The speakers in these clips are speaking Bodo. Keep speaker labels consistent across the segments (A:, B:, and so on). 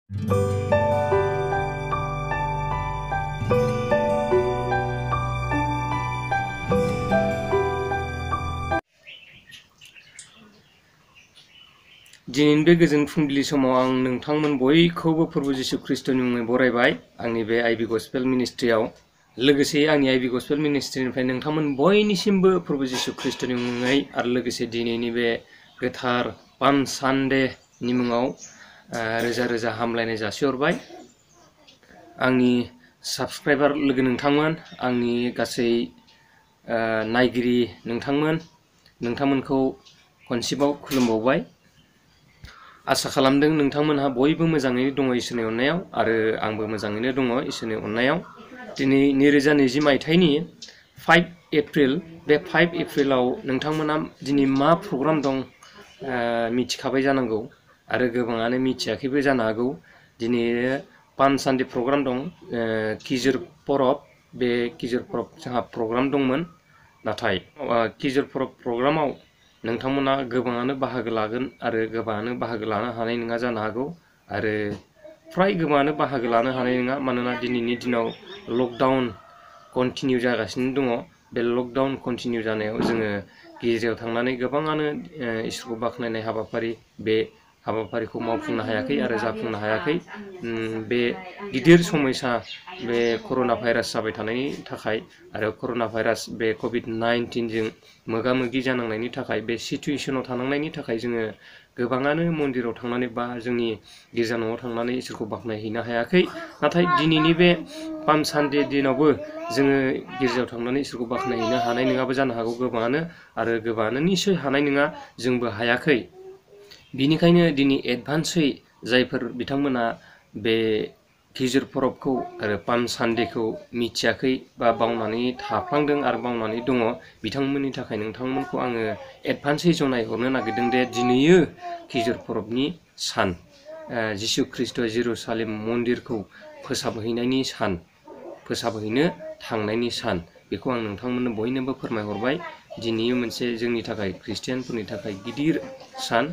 A: दिनैनि बे गोजोन फुंबिलि समाव आं नोंथांमोन बयखौबो प्रभु जिशु ख्रीष्टनि मुङै बरायबाय आंनि बे आइबि गस्पेल मिनिस्ट्रियाव। लोगोसे आंनि आइबि गस्पेल मिनिस्ट्रिनिफ्राय नोंथांमोन बयनिसिमबो प्रभु जिशु ख्रीष्टनि मुङै आरो लोगोसे दिनैनि बे गोथार पाम सानडेनि मुङाव रोजा रोजा हामलायनाय जासिहरबाय। आंनि साबस्क्राइबार लोगो नोंथांमोन, आंनि गासै नायगिरि नोंथांमोनखौ खनसेबाव खुलुमबावबाय। आसा खालामदों नोंथांमोनहा बयबो मोजाङैनो दङ इसोरनि अननायाव आरो आंबो मोजाङैनो दङ इसोरनि अननायाव। दिनै 2020 मायथाइनि 5 एप्रिल, बे 5 एप्रिलाव नोंथांमोना दिनै मा प्रग्राम दं मिथिखाबाय जानांगौ आरो गोबाङानो मिथियाखैबो जानो हागौ। दिनै पाम सानडे प्रग्राम दं, किजुर परब। बे किजुर परब जोंहा प्रग्राम दंमोन, नाथाय किजुर परब प्रग्रामाव नोंथांमोना गोबाङानो बाहागो लागोन आरो गोबाङानो बाहागो लानो हानाय नङा जानो हागौ आरो फ्राय गोबाङानो बाहागो लानो हानाय नङा, मानोना दिनैनि दिनाव लकडाउन कन्टिनिउ जागासिनो दङ। बे लकडाउन कन्टिनिउ जानायाव जोङो गिर्जायाव थांनानै गोबाङानो इसोरखौ बाख्नायनाय हाबाफारिखौ मावफुंनो हायाखै आरो जाफुंनो हायाखै। बे गिदिर समयसा बे कर'ना भाइरास जाबाय थानायनि थाखाय आरो कर'ना भाइरास बे COVID-19जों मोगा मोगि जानांनायनि थाखाय, बे सिटुवेसनाव थानांनायनि थाखाय जोङो गोबाङानो मन्दिराव थांनानै बा जोंनि गिर्जा न'आव थांनानै इसोरखौ बाख्नायहैनो हायाखै। नाथाय दिनैनि बे पाम सानडे दिनावबो जोङो गिर्जायाव थांनानै इसोरखौ बाख्नायहैनो हानाय नङाबो जानो हागौ गोबाङानो, आरो गोबाङानो निस्सय हानाय नङा, जोंबो हायाखै। बिनिखायनो दिनै एडभान्सै जायफोर बिथांमोना बे किजुर परबखौ आरो पाम सानडेखौ मिथियाखै बा बावनानै थाफ्लांदों आरो बावनानै दङ, बिथांमोननि थाखाय नोंथांमोनखौ आङो एडभान्सै जनायहरनो नागिरदों दे दिनैयो किजुर परबनि सान, जिशु ख्रीष्टआ जेरुसालेम मन्दिरखौ फोसाबहैनायनि सान, फोसाबहैनो थांनायनि सान। बेखौ आं नोंथांमोननो बयनोबो फोरमायहरबाय। दिनै मोनसे जोंनि थाखाय ख्रिस्टियानफोरनि थाखाय गिदिर सान।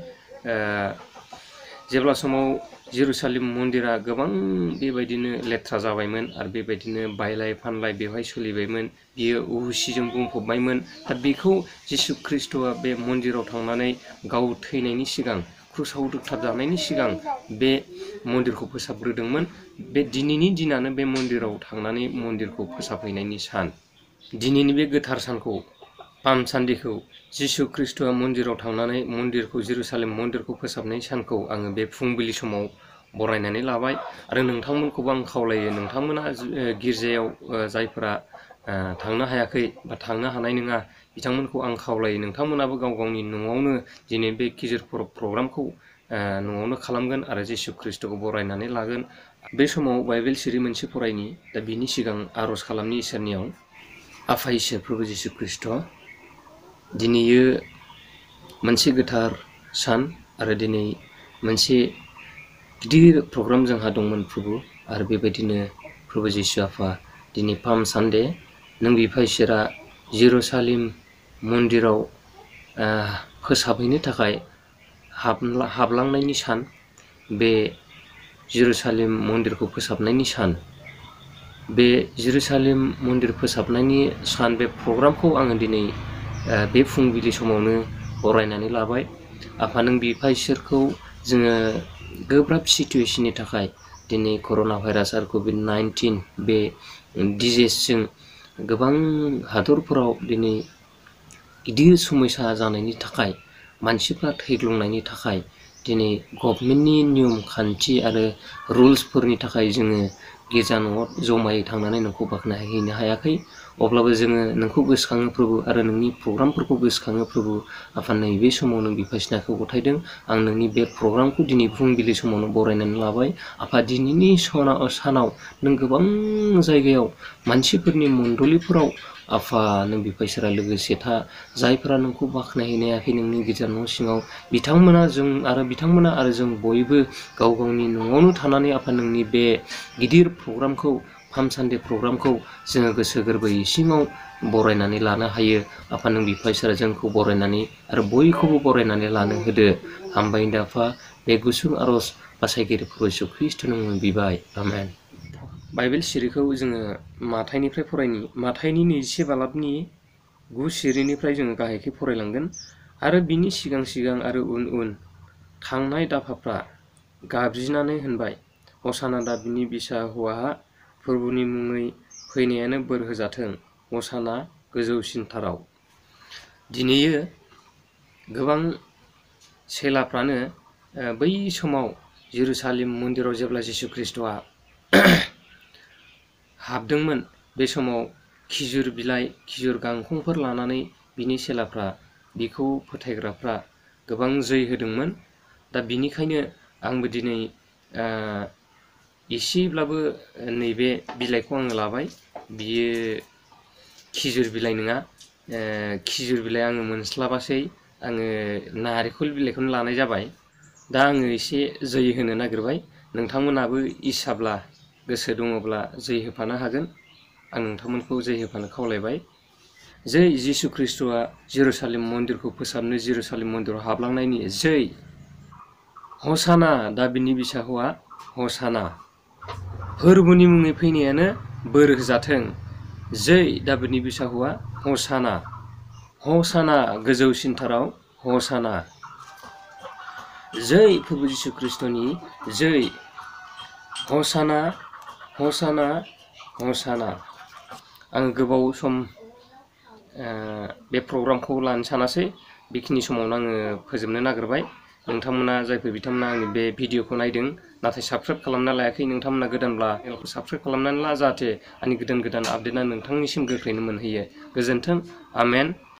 A: जेब्ला समाव जेरुसालेम मन्दिरा गोबां बेबायदिनो लेथ्रा जाबायमोन आरो बेबायदिनो बायलाय फानलाय बेवहाय सोलिबायमोन, बियो अहुसिजों बुंफबबायमोन। दा बेखौ जिशु ख्रीष्टआ बे मन्दिराव थांनानै गाव थैनायनि सिगां, क्रुसाव दोगथाबजानायनि सिगां बे मन्दिरखौ फोसाबग्रोदोंमोन। बे दिनैनि दिनानो बे मन्दिराव थांनानै मन्दिरखौ फोसाबहैनायनि सान। दिनैनि बे गोथार सानखौ, पाम सानडेखौ, जिशु ख्रीष्टआ मन्दिराव थांनानै मन्दिरखौ, जेरुसालेम मन्दिरखौ फोसाबनाय सानखौ आङो बे फुंबिलि समाव बरायनानै लाबाय आरो नोंथांमोनखौबो आं खावलायो, नोंथांमोना गिर्जायाव जायफोरा थांनो हायाखै बा थांनो हानाय नङा, बिथांमोनखौ आं खावलायो नोंथांमोनाबो गाव गावनि न'आवनो दिनै बे किजुर परब प्रग्रामखौ न'आवनो खालामगोन आरो जिशु ख्रीष्टखौ बरायनानै लागोन। बे समाव बाइबेल सिरि मोनसे फरायनि, दा बिनि सिगां आर'ज खालामनि इसोरनियाव। आफा इसोर प्रभु जिशु ख्रीष्ट, दिनैयो मोनसे गोथार सान आरो दिनै मोनसे गिदिर प्रग्राम जोंहा दंमोन प्रभु, आरो बेबायदिनो प्रभु जिशु आफा दिनै पाम सानडे नों बिफा इसोरा जेरुसालेम मन्दिराव फोसाबहैनो थाखाय हाबलांनायनि सान, बे जेरुसालेम मन्दिरखौ फोसाबनायनि सान, बे जेरुसालेम मन्दिर फोसाबनायनि सान, बे प्रग्रामखौ आङो दिनै बे फुंबिलि समावनो बरायनानै लाबाय। आफा नों बिफा इसोरखौ जोङो गोब्राब सिटुवेसननि थाखाय, दिनै कर'ना भाइरास आरो COVID-19 बे डिजिसजों गोबां हादरफोराव दिनै गिदिर समयसा जानायनि थाखाय, मानसिफ्रा थैग्लुंनायनि थाखाय, दिनै गभर्नमेन्टनि नियम खान्थि आरो रुल्सफोरनि थाखाय जोङो गिर्जा न'आव जमायै थांनानै नोंखौ बाख्नायहैनो हायाखै। अब्लाबो जोङो नोंखौ गोसोखाङो प्रभु आरो नोंनि प्रग्रामफोरखौ गोसोखाङो प्रभु। आफा नैबे समाव नों बिफा इसोरखौ गथायदों, आं नोंनि बे प्रग्रामखौ दिनै फुंबिलि समावनो बरायनानै लाबाय। आफा दिनैनि सानाव नों गोबां जायगायाव मानसिफोरनि मण्डलिफोराव आफा नों बिफा इसोरा लोगोसे था, जायफोरा नोंखौ बाख्नायहैनो हायाखै नोंनि गिर्जा न' सिङाव, बिथांमोना आरो जों बयबो गाव गावनि न'आवनो थानानै आफा नोंनि बे गिदिर प्रग्रामखौ, पाम सानडे प्रग्रामखौ जोङो गोसो गोरबोयै इसिङाव बरायनानै लानो हायो। आफा नों बिफा इसोरा जोंखौ बरायनानै आरो बयखौबो बरायनानै लानो होदो। हामबाय होनदो आफा, बे गुसुं आर'ज बासायगिरि प्रभु यीशु ख्रीष्टनि मुङै बिबाय आमेन। बाइबेल सिरिखौ जोङो माथाइनिफ्राय फरायनि माथाइनि 21 बालाबनि 9 सिरिनिफ्राय जोङो गाहायखै फरायलांगोन आरो बिनि सिगां सिगां आरो उन उन थांनाय दाफाफ्रा गाबज्रिनानै होनबाय, हसाना दाबिदनि बिसा हौवाहा फोरबुनि मुङै फैनायानो बोर होजाथों, हसाना गोजौसिनथाराव। दिनैयो गोबां सेलाफ्रानो बै समाव जेरुसालेम मन्दिराव जेब्ला जिसु ख्रीष्टआ हाबदोंमोन, बे समाव खिजुर बिलाइ खिजुर गांखंफोर लानानै बिनि सेलाफ्रा बिखौ फोथायग्राफ्रा गोबां जै होदोंमोन। दा बिनिखायनो आंबो दिनै एसेब्लाबो नैबे बिलाइखौ आङो लाबाय। बियो खिजुर बिलाइ नङा, खिजुर बिलाइ आङो मोनस्लाबासै, आङो नारेंखल बिलाइखौनो लानाय जाबाय। दा आङो एसे जै होनो नागिरबाय। नोंथांमोनाबो इसाब्ला गोसो दङब्ला जै होफानो हागोन। आं नोंथांमोनखौ जै होफानो खावलायबाय। जै जिसु ख्रीष्टआ जेरुसालेम मन्दिरखौ फोसाबनो जेरुसालेम मन्दिराव हाबलांनायनि जै, हसाना दाबिदनि बिसा हौवा हसाना, फोरबुनि मुङै फैनायानो बोर होजाथों, जै दाबिदनि बिसा हौवा हसाना, हसाना गोजौसिनथाराव हसाना, जै प्रभु जिसु ख्रीष्टनि जै, हसाना हसाना हसाना। आं गोबाव सम बे प्रग्रामखौ लानो सानासै, बेखिनि समावनो आङो फोजोबनो नागिरबाय। नोंथांमोना जायफोर बिथांमोना आंनि बे भिडिअखौ नायदों नाथाय साबस्क्राइब खालामना लायाखै, नोंथांमोना गोदानब्ला चेनेलखौ साबस्क्राइब खालामनानै ला, जाहाथे आंनि गोदान गोदान आपडेटआ नोंथांनिसिम गोख्रैनो मोनहैयो। गोजोन्थों, आमेन।